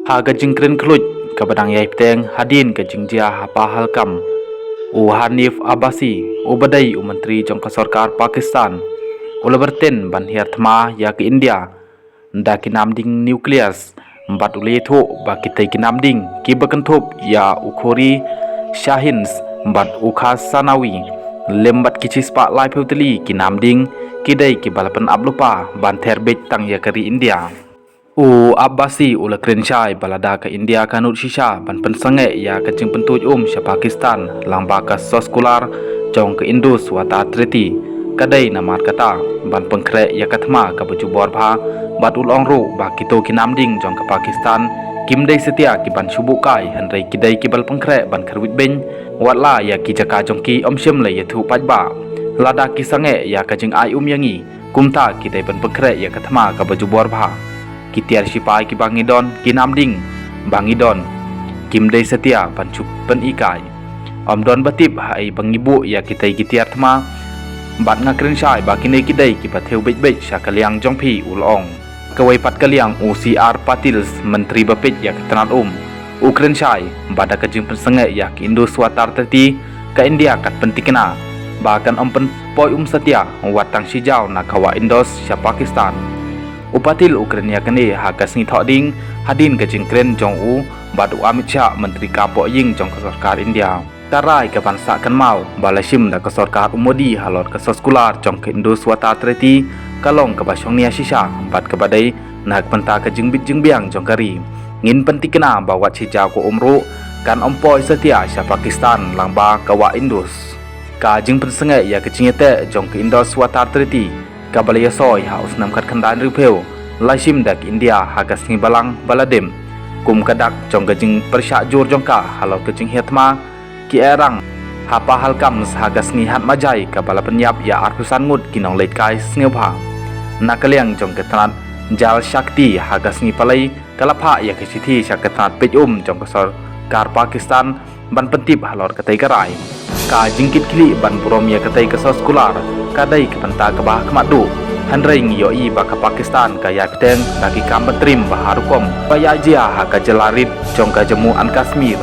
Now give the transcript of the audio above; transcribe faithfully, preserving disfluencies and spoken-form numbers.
Ha ka jingkren khluit kaba dang ïai bteng hadien ka jingjia ha Pahalgam, u Hanif Abbasi, uba dei u myntri jong ka sorkar Pakistan, u la byrteng ban hiar thma ïa ka India da ki namding nuclear, bad u la ïathuh ba kitei ki namding kiba kynthup ïa u khuri Shaheen bad u Ghasnavi, lem bad ki shispah laiphew tylli ki namding, ki dei kiba la pynap lypa ban ther beit tang ïa ka ri India. U Abbasi u la kren shai ba lada ka India ka nud shisha ban pynsangeh ïa ka jingpyntuid um sha Pakistan lyngba ka soskular jong ka Indus Water Treaty, ka dei namar kata ban pynkhreh ïa ka thma kaba jubor bha, bad u la ong ruh ba kito ki namding jong ka Pakistan kim dei satia ki ban shu buh kai, hynrei ki dei kiba la pynkhreh ban kyrwit beiñ, wat la ïa ki jaka jong ki ym shym la ïathuh paidbah. Lada ki sangeh ïa ka jingai um ïa ngi, kumta ki dei ban pynkhreh ïa ka thma kaba jubor bha. Ki tiar shipai kiba ngi don, ki namding ba ngi don, kim dei satia ban shu pynikai. Ym don ba tip haei ba ngi buh ïa kitei ki tiar thma, bad nga kren shai ba kine ki dei kiba thew beit beit sha ka liang jong phi, u la ong. Kawei pat ka liang, u C R Patil, myntri ba peit ïa ka tnat um, u kren shai ba da ka jingpynsangeh ïa ka Indus Water Treaty, ka India kan pyntikna ba kan ym pynpoi um satia wat tang shi jaw na ka wah Indus sha Pakistan. U Patil u kren ïa kane ha ka sngi Thohdieng hadien ka jingkren jong u bad u Amit Shah, myntri ka poh ïing jong ka sorkar India. Ka rai ka ban sah kynmaw ba la shim da ka sorkar u Modi halor ka soskular jong ka Indus Water Treaty ka long kaba shongnia shisha bad kaba dei na ka bynta ka jingbit jingbiang jong ka ri. Ngin pyntikna ba wat shi jaw ka um ruh kan ym poi satia sha Pakistan lyngba ka wah Indus. Ka jingpynsangeh ïa ka jingïateh jong ka Indus Water Treaty kaba la ïasoi ha u snem khatkhyndai hynriewphew la shim da ka India ha ka sngi Balang ba la dep. Kum ka dak jong ka jingpyrshah jur jong ka halor ka jinghiar thma, ki airang ha Pahalgam ha ka sngi Hatmaijai kaba la pynïap ïa arphew san ngut ki nongleit kai sngewbha. Na ka liang jong ka tnat Jal Shakti, ha ka sngi Palei ka la phah ïa ka shithi sha ka tnat peit um jong ka sorkar Pakistan ban pyntip halor katei ka rai. Ka jingkitkhlieh ban burom ïa katei ka soskular ka dei ka bynta kaba hakhmat duh, hynrei ngi ïohi ba ka Pakistan ka ïai bteng da ki kam bynriem ba ha rukom ba ïai jia ha ka jylla rit jong ka Jammu and Kashmir.